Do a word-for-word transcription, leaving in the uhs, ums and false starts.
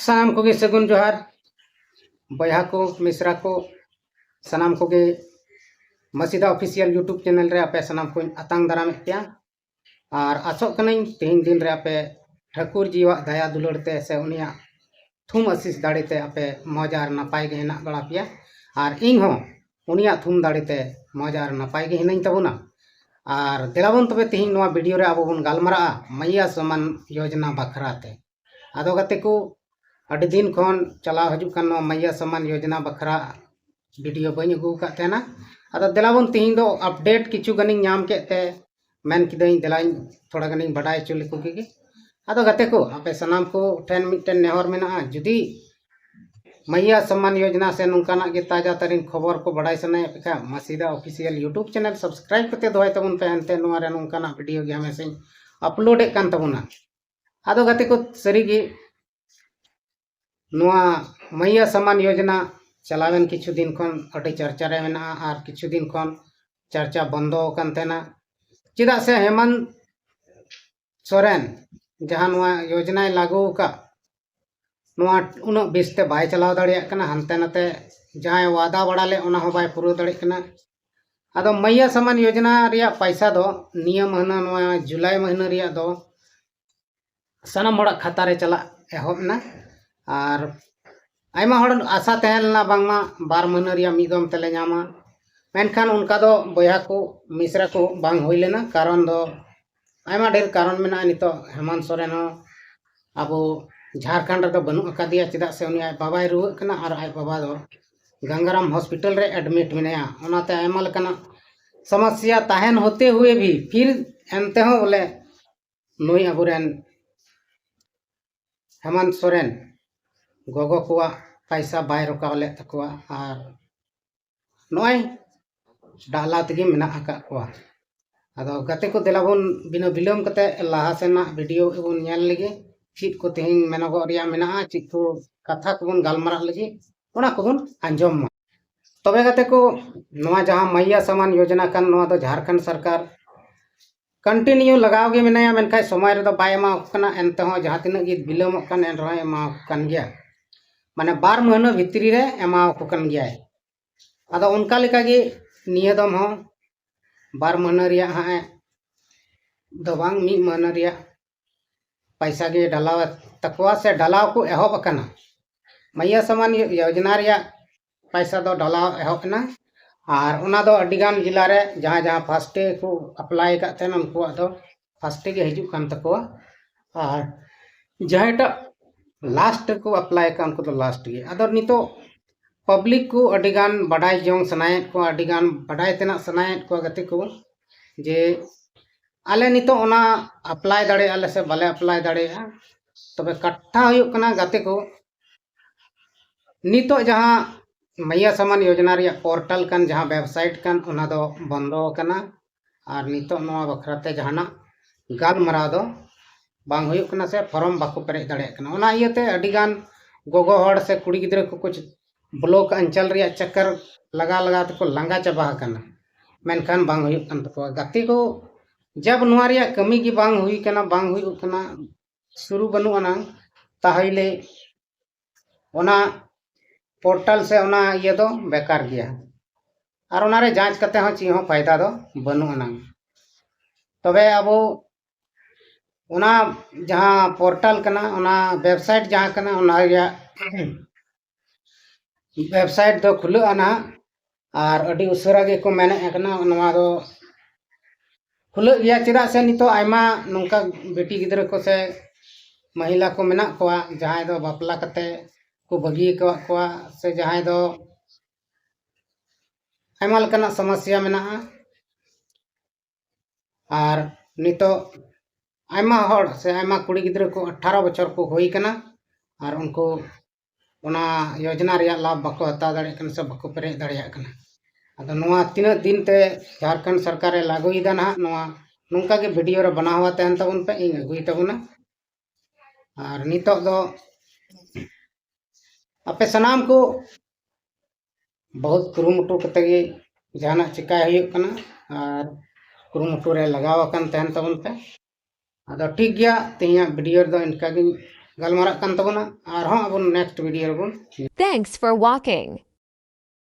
ᱥᱟᱱᱟᱢ ᱠᱚᱜᱮ ᱥᱟᱹᱜᱩᱱ ᱡᱚᱦᱟᱨ᱾ ᱵᱚᱭᱦᱟ ᱠᱚ, ᱢᱤᱥᱨᱟ ᱠᱚ, ᱥᱟᱱᱟᱢ ᱠᱚᱜᱮ ᱢᱟᱹᱥᱤᱫᱟ Official YouTube channel ᱨᱮ ᱟᱯᱮ ᱥᱟᱱᱟᱢ ᱠᱚᱧ ᱟᱛᱟᱝ ᱫᱟᱨᱟᱢᱮᱫ ᱯᱮᱭᱟ᱾ ᱟᱨ ᱟᱥᱚᱜ ᱠᱟᱹᱱᱟᱹᱧ ᱛᱮᱦᱮᱧ ᱫᱤᱱ ᱨᱮ ᱟᱯᱮ ᱴᱷᱟᱹᱠᱩᱨ ᱡᱤᱣᱟᱜ ᱫᱟᱭᱟ ᱫᱩᱞᱟᱹᱲ ᱛᱮ ᱥᱮ ᱩᱱᱤᱭᱟᱜ ᱛᱷᱩᱢ ᱟᱥᱤᱥ ᱫᱟᱲᱮ ᱛᱮ ᱟᱯᱮ ᱢᱚᱡᱽ ᱟᱨ ᱱᱟᱯᱟᱭ ᱜᱮ ᱦᱮᱱᱟᱜ ᱵᱟᱲᱟ ᱯᱮᱭᱟ᱾ ᱟᱨ ᱤᱧ ᱦᱚᱸ ᱩᱱᱤᱭᱟᱜ ᱛᱷᱩᱢ ᱫᱟᱲᱮ ᱛᱮ ᱢᱚᱡᱽ ᱟᱨ ᱱᱟᱯᱟᱭ ᱜᱮ ᱦᱤᱱᱟᱹᱧ ᱛᱟᱵᱚᱱᱟ᱾ ᱟᱨ ᱫᱮᱞᱟᱵᱚᱱ ᱛᱚᱵᱮ ᱛᱮᱦᱮᱧ ᱱᱚᱣᱟ video ᱨᱮ ᱟᱵᱚ ᱵᱚᱱ ᱜᱟᱞᱢᱟᱨᱟᱜᱼᱟ ᱢᱟᱭᱭᱟ ᱥᱚᱢᱟᱱ ᱭᱳᱡᱽᱱᱟ ᱵᱟᱠᱷᱨᱟ ᱛᱮ᱾ ᱟᱫᱚ ᱜᱟᱛᱮ ᱠᱚ, ᱟᱹᱰᱤ ᱫᱤᱱ ᱠᱷᱚᱱ ᱪᱟᱞᱟᱣ ᱦᱤᱡᱩᱜ ᱠᱟᱱ ᱱᱚᱣᱟ ᱢᱟᱭᱭᱟ ᱥᱚᱢᱟᱱ ᱭᱳᱡᱽᱱᱟ ᱵᱟᱠᱷᱨᱟ video ᱵᱟᱹᱧ ᱟᱹᱜᱩ ᱟᱠᱟᱫ ᱛᱟᱦᱮᱱᱟ᱾ ᱟᱫᱚ ᱫᱮᱞᱟᱵᱚᱱ ᱛᱮᱦᱮᱧ ᱫᱚ update ᱠᱤᱪᱷᱩ ᱜᱟᱱᱤᱧ ᱧᱟᱢ ᱠᱮᱫ ᱛᱮ ᱢᱮᱱ ᱠᱤᱫᱟᱹᱧ ᱫᱮᱞᱟᱧ ᱛᱷᱚᱲᱟ ᱜᱟᱱᱤᱧ ᱵᱟᱰᱟᱭ ᱦᱚᱪᱚ ᱞᱮᱠᱚ ᱜᱮ᱾ ᱟᱫᱚ ᱜᱟᱛᱮ ᱠᱚ, ᱟᱯᱮ ᱥᱟᱱᱟᱢ ᱠᱚ ᱴᱷᱮᱱ ᱢᱤᱫᱴᱮᱱ ᱱᱮᱦᱚᱨ ᱢᱮᱱᱟᱜᱼᱟ, ᱡᱩᱫᱤ ᱢᱟᱭᱭᱟ ᱥᱚᱢᱟᱱ ᱭᱳᱡᱽᱱᱟ ᱥᱮ ᱱᱚᱝᱠᱟᱱᱟᱜ ᱜᱮ ᱛᱟᱡᱟ ᱛᱟᱹᱨᱤᱱ ᱠᱷᱚᱵᱚᱨ ᱠᱚ ᱵᱟᱰᱟᱭ ᱥᱟᱱᱟᱭᱮᱫ ᱯᱮ ᱠᱷᱟᱱ ᱢᱟᱹᱥᱤᱫᱟ Official YouTube channel subscribe ᱠᱟᱛᱮ ᱫᱚᱦᱚᱭ ᱛᱟᱵᱚᱱ ᱯᱮ, ᱮᱱᱛᱮ ᱱᱚᱣᱟ ᱨᱮ ᱱᱚᱝᱠᱟᱱᱟᱜ video ᱜᱮ ᱦᱟᱢᱮᱥᱟᱧ upload ᱮᱫ ᱠᱟᱱ ᱛᱟᱵᱚᱱᱟ᱾ ᱟᱫᱚ ᱜᱟᱛᱮ ᱠᱚ, ᱥᱟᱹᱨᱤᱜᱮ ᱱᱚᱣᱟ ᱢᱟᱭᱭᱟ ᱥᱚᱢᱟᱱ ᱭᱳᱡᱽᱱᱟ ᱪᱟᱞᱟᱣᱮᱱ ᱠᱤᱪᱷᱩ ᱫᱤᱱ ᱠᱷᱚᱱ ᱟᱹᱰᱤ ᱪᱟᱨᱪᱟ ᱨᱮ ᱢᱮᱱᱟᱜᱼᱟ ᱟᱨ ᱠᱤᱪᱷᱩ ᱫᱤᱱ ᱠᱷᱚᱱ ᱪᱟᱨᱪᱟ ᱵᱚᱱᱫᱚ ᱟᱠᱟᱱ ᱛᱟᱦᱮᱱᱟ᱾ ᱪᱮᱫᱟᱜ ᱥᱮ ᱦᱮᱢᱟᱱᱛ ᱥᱚᱨᱮᱱ ᱡᱟᱦᱟᱸ ᱱᱚᱣᱟ ᱭᱳᱡᱽᱱᱟᱭ ᱞᱟᱹᱜᱩ ᱟᱠᱟᱫ, ᱱᱚᱣᱟ ᱩᱱᱟᱹᱜ ᱵᱮᱥᱛᱮ ᱵᱟᱭ ᱪᱟᱞᱟᱣ ᱫᱟᱲᱮᱭᱟᱜ ᱠᱟᱱᱟ᱾ ᱦᱟᱱᱛᱮ ᱱᱟᱛᱮ ᱡᱟᱦᱟᱸᱭ ᱣᱟᱫᱟ ᱵᱟᱲᱟ ᱞᱮᱫ, ᱚᱱᱟ ᱦᱚᱸ ᱵᱟᱭ ᱯᱩᱨᱟᱹᱣ ᱫᱟᱲᱮᱭᱟᱜ ᱠᱟᱱᱟ᱾ ᱟᱫᱚ ᱢᱟᱭᱭᱟ ᱥᱚᱢᱟᱱ ᱭᱳᱡᱽᱱᱟ ᱨᱮᱭᱟᱜ ᱯᱟᱭᱥᱟ ᱫᱚ ᱱᱤᱭᱟᱹ ᱢᱟᱹᱦᱱᱟᱹ, ᱱᱚᱣᱟ ᱡᱩᱞᱟᱭ ᱢᱟᱹᱦᱱᱟᱹ ᱨᱮᱭᱟᱜ ᱫᱚ ᱥᱟᱱᱟᱢ ᱦᱚᱲᱟᱜ ᱠᱷᱟᱛᱟ ᱨᱮ ᱪᱟᱞᱟᱜ ᱮᱦᱚᱵ ᱮᱱᱟ᱾ ᱟᱨ ᱟᱭᱢᱟ ᱦᱚᱲ ᱟᱥᱟ ᱛᱟᱦᱮᱸ ᱞᱮᱱᱟ ᱵᱟᱝᱢᱟ ᱵᱟᱨ ᱢᱟᱹᱦᱱᱟᱹ ᱨᱮᱭᱟᱜ ᱢᱤᱫ ᱫᱚᱢ ᱛᱮᱞᱮ ᱧᱟᱢᱟ, ᱢᱮᱱᱠᱷᱟᱱ ᱚᱱᱠᱟ ᱫᱚ ᱵᱚᱭᱦᱟ ᱠᱚ, ᱢᱤᱥᱨᱟ ᱠᱚ, ᱵᱟᱝ ᱦᱩᱭ ᱞᱮᱱᱟ᱾ ᱠᱟᱨᱚᱱ ᱫᱚ ᱟᱭᱢᱟ ᱰᱷᱮᱨ ᱠᱟᱨᱚᱱ ᱢᱮᱱᱟᱜᱼᱟ᱾ ᱱᱤᱛᱚᱜ ᱦᱮᱢᱟᱱᱛ ᱥᱚᱨᱮᱱ ᱦᱚᱸ ᱟᱵᱚ ᱡᱷᱟᱲᱠᱷᱚᱸᱰ ᱨᱮᱫᱚ ᱵᱟᱹᱱᱩᱜ ᱟᱠᱟᱫᱮᱭᱟ, ᱪᱮᱫᱟᱜ ᱥᱮ ᱩᱱᱤ ᱟᱡ ᱵᱟᱵᱟᱭ ᱨᱩᱣᱟᱹᱜ ᱠᱟᱱᱟ ᱟᱨ ᱟᱡ ᱵᱟᱵᱟ ᱫᱚ ᱜᱟᱝᱜᱟᱨᱟᱢ ᱦᱚᱥᱯᱤᱴᱟᱞ ᱨᱮ admit ᱢᱮᱱᱟᱭᱟ᱾ ᱚᱱᱟᱛᱮ ᱟᱭᱢᱟ ᱞᱮᱠᱟᱱᱟᱜ ᱥᱚᱢᱚᱥᱥᱟ ᱛᱟᱦᱮᱱ ᱦᱚᱛᱮ ᱦᱩᱭᱮ ᱵᱷᱤ ᱯᱷᱤᱨ ᱮᱱᱛᱮ ᱦᱚᱸ ᱵᱚᱞᱮ ᱱᱩᱭ ᱟᱵᱚᱨᱮᱱ ᱦᱮᱢᱟᱱᱛ ᱥᱚᱨᱮᱱ ᱜᱚᱜᱚ ᱠᱚᱣᱟᱜ ᱯᱟᱭᱥᱟ ᱵᱟᱭ ᱨᱚᱠᱟᱣ ᱞᱮᱫ ᱛᱟᱠᱚᱣᱟ ᱟᱨ ᱱᱚᱜᱼᱚᱭ ᱰᱟᱦᱞᱟ ᱛᱮᱜᱮ ᱢᱮᱱᱟᱜ ᱟᱠᱟᱫ ᱠᱚᱣᱟ᱾ ᱟᱫᱚ ᱜᱟᱛᱮ ᱠᱚ, ᱫᱮᱞᱟ ᱵᱚᱱ ᱵᱤᱱᱟᱹ ᱵᱤᱞᱚᱢ ᱠᱟᱛᱮ ᱞᱟᱦᱟ ᱥᱮᱱᱟᱜ video ᱵᱚᱱ ᱧᱮᱞ ᱞᱮᱜᱮ, ᱪᱮᱫ ᱠᱚ ᱛᱮᱦᱮᱧ ᱢᱮᱱᱚᱜᱚᱜ ᱨᱮᱭᱟᱜ ᱢᱮᱱᱟᱜᱼᱟ, ᱪᱮᱫ ᱠᱚ ᱠᱟᱛᱷᱟ ᱠᱚᱵᱚᱱ ᱜᱟᱞᱢᱟᱨᱟᱜ ᱞᱟᱹᱜᱤᱫ, ᱚᱱᱟ ᱠᱚᱵᱚᱱ ᱟᱸᱡᱚᱢ ᱢᱟ᱾ ᱛᱚᱵᱮ ᱜᱟᱛᱮ ᱠᱚ, ᱱᱚᱣᱟ ᱡᱟᱦᱟᱸ ᱢᱟᱭᱭᱟ ᱥᱟᱢᱟᱱ ᱭᱳᱡᱽᱱᱟ ᱠᱟᱱ, ᱱᱚᱣᱟ ᱫᱚ ᱡᱷᱟᱲᱠᱷᱚᱸᱰ ᱥᱚᱨᱠᱟᱨ ᱠᱚᱱᱴᱤᱱᱤᱭᱩ ᱞᱟᱜᱟᱣ ᱜᱮ ᱢᱮᱱᱟᱭᱟ, ᱢᱮᱱᱠᱷᱟᱱ ᱥᱚᱢᱚᱭ ᱨᱮᱫᱚ ᱵᱟᱭ ᱮᱢᱟᱣᱟᱠᱚ ᱠᱟᱱᱟ᱾ ᱮᱱᱛᱮᱦᱚᱸ ᱡᱟᱦᱟᱸ ᱛᱤᱱᱟᱹᱜ ᱜᱮ ᱵᱤᱞᱚᱢᱚᱜ ᱠᱟᱱ, ᱮᱱ ᱨᱮᱦᱚᱸᱭ ᱮᱢᱟᱣᱟᱠᱚ ᱠᱟᱱ ᱜᱮᱭᱟ᱾ ᱢᱟᱱᱮ ᱵᱟᱨ ᱢᱟᱹᱦᱱᱟᱹ ᱵᱷᱤᱛᱨᱤ ᱨᱮ ᱮᱢᱟᱣᱟᱠᱚ ᱠᱟᱱ ᱜᱮᱭᱟᱭ᱾ ᱟᱫᱚ ᱚᱱᱠᱟ ᱞᱮᱠᱟᱜᱮ ᱱᱤᱭᱟᱹ ᱫᱚᱢ ᱦᱚᱸ ᱵᱟᱨ ᱢᱟᱹᱦᱱᱟᱹ ᱨᱮᱭᱟᱜ ᱦᱟᱸᱜ ᱮ, ᱫᱚ ᱵᱟᱝ, ᱢᱤᱫ ᱢᱟᱹᱦᱱᱟᱹ ᱨᱮᱭᱟᱜ ᱯᱟᱭᱥᱟ ᱜᱮ ᱰᱷᱟᱞᱟᱣ ᱛᱟᱠᱚᱣᱟ ᱥᱮ ᱰᱷᱟᱞᱟᱣ ᱠᱚ ᱮᱦᱚᱵ ᱟᱠᱟᱱᱟ᱾ ᱢᱟᱭᱭᱟ ᱥᱟᱢᱟᱱ ᱭᱳᱡᱽᱱᱟ ᱨᱮᱭᱟᱜ ᱯᱟᱭᱥᱟ ᱫᱚ ᱰᱷᱟᱞᱟᱣ ᱮᱦᱚᱵ ᱮᱱᱟ᱾ ᱟᱨ ᱚᱱᱟ ᱫᱚ ᱟᱹᱰᱤᱜᱟᱱ ᱡᱮᱞᱟ ᱨᱮ ᱡᱟᱦᱟᱸ ᱡᱟᱦᱟᱸ ᱯᱷᱟᱥᱴᱮ ᱠᱚ ᱟᱯᱞᱟᱭ ᱟᱠᱟᱫ ᱛᱟᱦᱮᱱᱟ, ᱩᱱᱠᱩᱣᱟᱜ ᱫᱚ ᱯᱷᱟᱥᱴᱮ ᱜᱮ ᱦᱤᱡᱩᱜ ᱠᱟᱱ ᱛᱟᱠᱚᱣᱟ᱾ ᱟᱨ ᱡᱟᱦᱟᱸᱭᱴᱟᱜ ᱞᱟᱥᱴ ᱨᱮᱠᱚ ᱟᱯᱞᱟᱭ ᱟᱠᱟᱫ, ᱩᱱᱠᱩ ᱫᱚ ᱞᱟᱥᱴ ᱜᱮ᱾ ᱟᱫᱚ ᱱᱤᱛᱚᱜ ᱯᱟᱵᱽᱞᱤᱠ ᱠᱚ ᱟᱹᱰᱤᱜᱟᱱ ᱵᱟᱰᱟᱭ ᱡᱚᱝ ᱥᱟᱱᱟᱭᱮᱫ ᱠᱚᱣᱟ, ᱟᱹᱰᱤᱜᱟᱱ ᱵᱟᱰᱟᱭ ᱛᱮᱱᱟᱜ ᱥᱟᱱᱟᱭᱮᱫ ᱠᱚᱣᱟ ᱜᱟᱛᱮ ᱠᱚ, ᱡᱮ ᱟᱞᱮ ᱱᱤᱛᱚᱜ ᱚᱱᱟ ᱟᱯᱞᱟᱭ ᱫᱟᱲᱮᱭᱟᱜᱼᱟ ᱞᱮ ᱥᱮ ᱵᱟᱞᱮ ᱟᱯᱞᱟᱭ ᱫᱟᱲᱮᱭᱟᱜᱼᱟ᱾ ᱛᱚᱵᱮ ᱠᱟᱛᱷᱟ ᱦᱩᱭᱩᱜ ᱠᱟᱱᱟ ᱜᱟᱛᱮ ᱠᱚ, ᱱᱤᱛᱚᱜ ᱡᱟᱦᱟᱸ ᱢᱟᱭᱭᱟ ᱥᱟᱢᱟᱱ ᱭᱳᱡᱽᱱᱟ ᱨᱮᱭᱟᱜ ᱯᱳᱨᱴᱟᱞ ᱠᱟᱱ, ᱡᱟᱦᱟᱸ ᱣᱮᱵᱥᱟᱭᱤᱴ ᱠᱟᱱ, ᱚᱱᱟ ᱫᱚ ᱵᱚᱱᱫᱚ ᱟᱠᱟᱱᱟ᱾ ᱟᱨ ᱱᱤᱛᱚᱜ ᱱᱚᱣᱟ ᱵᱟᱠᱷᱨᱟ ᱛᱮ ᱡᱟᱦᱟᱱᱟᱜ ᱜᱟᱞᱢᱟᱨᱟᱣ ᱫᱚ ᱵᱟᱝ ᱦᱩᱭᱩᱜ ᱠᱟᱱᱟ ᱥᱮ ᱯᱷᱚᱨᱚᱢ ᱵᱟᱠᱚ ᱯᱮᱨᱮᱡ ᱫᱟᱲᱮᱭᱟᱜ ᱠᱟᱱᱟ᱾ ᱚᱱᱟ ᱤᱭᱟᱹᱛᱮ ᱟᱹᱰᱤᱜᱟᱱ ᱜᱚᱜᱚ ᱦᱚᱲ ᱥᱮ ᱠᱩᱲᱤ ᱜᱤᱫᱽᱨᱟᱹ ᱠᱚᱠᱚ ᱪ-, ᱵᱞᱚᱠ ᱟᱧᱪᱟᱞ ᱨᱮᱭᱟᱜ ᱪᱟᱠᱠᱟᱨ ᱞᱟᱜᱟ ᱞᱟᱜᱟ ᱛᱮᱠᱚ ᱞᱟᱸᱜᱟ ᱪᱟᱵᱟ ᱟᱠᱟᱱᱟ, ᱢᱮᱱᱠᱷᱟᱱ ᱵᱟᱝ ᱦᱩᱭᱩᱜ ᱠᱟᱱ ᱛᱟᱠᱚᱣᱟ᱾ ᱜᱟᱛᱮ ᱠᱚ, ᱡᱟᱵ ᱱᱚᱣᱟ ᱨᱮᱭᱟᱜ ᱠᱟᱹᱢᱤ ᱜᱮ ᱵᱟᱝ ᱦᱩᱭ ᱠᱟᱱᱟ, ᱵᱟᱝ ᱦᱩᱭᱩᱜ ᱠᱟᱱᱟ, ᱥᱩᱨᱩ ᱵᱟᱹᱱᱩᱜ ᱟᱱᱟᱝ, ᱛᱟᱦᱚᱞᱮ ᱚᱱᱟ ᱯᱳᱨᱴᱟᱞ ᱥᱮ ᱚᱱᱟ ᱤᱭᱟᱹ ᱫᱚ ᱵᱮᱠᱟᱨ ᱜᱮᱭᱟ᱾ ᱟᱨ ᱚᱱᱟᱨᱮ ᱡᱟᱸᱪ ᱠᱟᱛᱮ ᱦᱚᱸ ᱪᱮᱫ ᱦᱚᱸ ᱯᱷᱟᱭᱫᱟ ᱫᱚ ᱵᱟᱹᱱᱩᱜ ᱟᱱᱟᱝ᱾ ᱛᱚᱵᱮ ᱟᱵᱚ ᱚᱱᱟ ᱡᱟᱦᱟᱸ ᱯᱳᱨᱴᱟᱞ ᱠᱟᱱᱟ, ᱚᱱᱟ ᱣᱮᱵᱥᱟᱭᱤᱴ ᱡᱟᱦᱟᱸ ᱠᱟᱱᱟ, ᱚᱱᱟ ᱨᱮᱭᱟᱜ ᱣᱮᱵᱥᱟᱭᱤᱴ ᱫᱚ ᱠᱷᱩᱞᱟᱹᱜᱼᱟ ᱱᱟᱦᱟᱜ᱾ ᱟᱨ ᱟᱹᱰᱤ ᱩᱥᱟᱹᱨᱟ ᱜᱮᱠᱚ ᱢᱮᱱᱮᱫ ᱠᱟᱱᱟ ᱱᱚᱣᱟ ᱫᱚ ᱠᱷᱩᱞᱟᱹᱜ ᱜᱮᱭᱟ, ᱪᱮᱫᱟᱜ ᱥᱮ ᱱᱤᱛᱚᱜ ᱟᱭᱢᱟ ᱱᱚᱝᱠᱟ ᱵᱤᱴᱤ ᱜᱤᱫᱽᱨᱟᱹ ᱠᱚ ᱥᱮ ᱢᱚᱦᱤᱞᱟ ᱠᱚ ᱢᱮᱱᱟᱜ ᱠᱚᱣᱟ, ᱡᱟᱦᱟᱸᱭ ᱫᱚ ᱵᱟᱯᱞᱟ ᱠᱟᱛᱮ ᱠᱚ ᱵᱟᱹᱜᱤ ᱟᱠᱟᱫ ᱠᱚᱣᱟ, ᱥᱮ ᱡᱟᱦᱟᱸᱭ ᱫᱚ ᱟᱭᱢᱟ ᱞᱮᱠᱟᱱᱟᱜ ᱥᱚᱢᱚᱥᱥᱟ ᱢᱮᱱᱟᱜᱼᱟ᱾ ᱟᱨ ᱱᱤᱛᱚᱜ ᱟᱭᱢᱟ ᱦᱚᱲ ᱥᱮ ᱟᱭᱢᱟ ᱠᱩᱲᱤ ᱜᱤᱫᱽᱨᱟᱹ ᱠᱚ ᱟᱴᱷᱟᱨᱚ ᱵᱚᱪᱷᱚᱨ ᱠᱚ ᱦᱩᱭ ᱠᱟᱱᱟ, ᱟᱨ ᱩᱱᱠᱩ ᱚᱱᱟ ᱭᱳᱡᱽᱱᱟ ᱨᱮᱭᱟᱜ ᱞᱟᱵᱷ ᱵᱟᱠᱚ ᱦᱟᱛᱟᱣ ᱫᱟᱲᱮᱭᱟᱜ ᱠᱟᱱᱟ ᱥᱮ ᱵᱟᱠᱚ ᱯᱮᱨᱮᱡ ᱫᱟᱲᱮᱭᱟᱜ ᱠᱟᱱᱟ᱾ ᱟᱫᱚ ᱱᱚᱣᱟ ᱛᱤᱱᱟᱹᱜ ᱫᱤᱱ ᱛᱮ ᱡᱷᱟᱲᱠᱷᱚᱸᱰ ᱥᱚᱨᱠᱟᱨᱮ ᱞᱟᱹᱜᱩᱭᱮᱫᱟ ᱱᱟᱦᱟᱜ, ᱱᱚᱣᱟ ᱱᱚᱝᱠᱟ ᱜᱮ ᱵᱷᱤᱰᱤᱭᱳ ᱨᱮ ᱵᱮᱱᱟᱣ ᱛᱟᱦᱮᱱ ᱛᱟᱵᱚᱱ ᱯᱮ, ᱤᱧ ᱟᱹᱜᱩᱭ ᱛᱟᱵᱚᱱᱟ᱾ ᱟᱨ ᱱᱤᱛᱚᱜ ᱫᱚ ᱟᱯᱮ ᱥᱟᱱᱟᱢ ᱠᱚ ᱵᱚᱦᱩᱛ ᱠᱩᱨᱩᱢᱩᱴᱩ ᱠᱟᱛᱮ ᱜᱮ ᱡᱟᱦᱟᱱᱟᱜ ᱪᱮᱠᱟᱭ ᱦᱩᱭᱩᱜ ᱠᱟᱱᱟ᱾ ᱟᱨ ᱠᱩᱨᱩᱢᱩᱴᱩ ᱨᱮ ᱞᱟᱜᱟᱣ ᱟᱠᱟᱱ ᱛᱟᱦᱮᱱ ᱛᱟᱵᱚᱱ ᱯᱮ᱾ ᱟᱫᱚ ᱴᱷᱤᱠ ᱜᱮᱭᱟ, ᱛᱮᱦᱮᱧᱟᱜ ᱵᱷᱤᱰᱤᱭᱳ ᱨᱮᱫᱚ ᱤᱱᱠᱟ ᱜᱤᱧ ᱜᱟᱞᱢᱟᱨᱟᱜ ᱠᱟᱱ ᱛᱟᱵᱚᱱᱟ᱾ ᱟᱨᱦᱚᱸ ᱟᱵᱚ ᱱᱮᱠᱥᱴ ᱵᱷᱤᱰᱤᱭᱳ ᱨᱮᱵᱚᱱ Thanks for watching.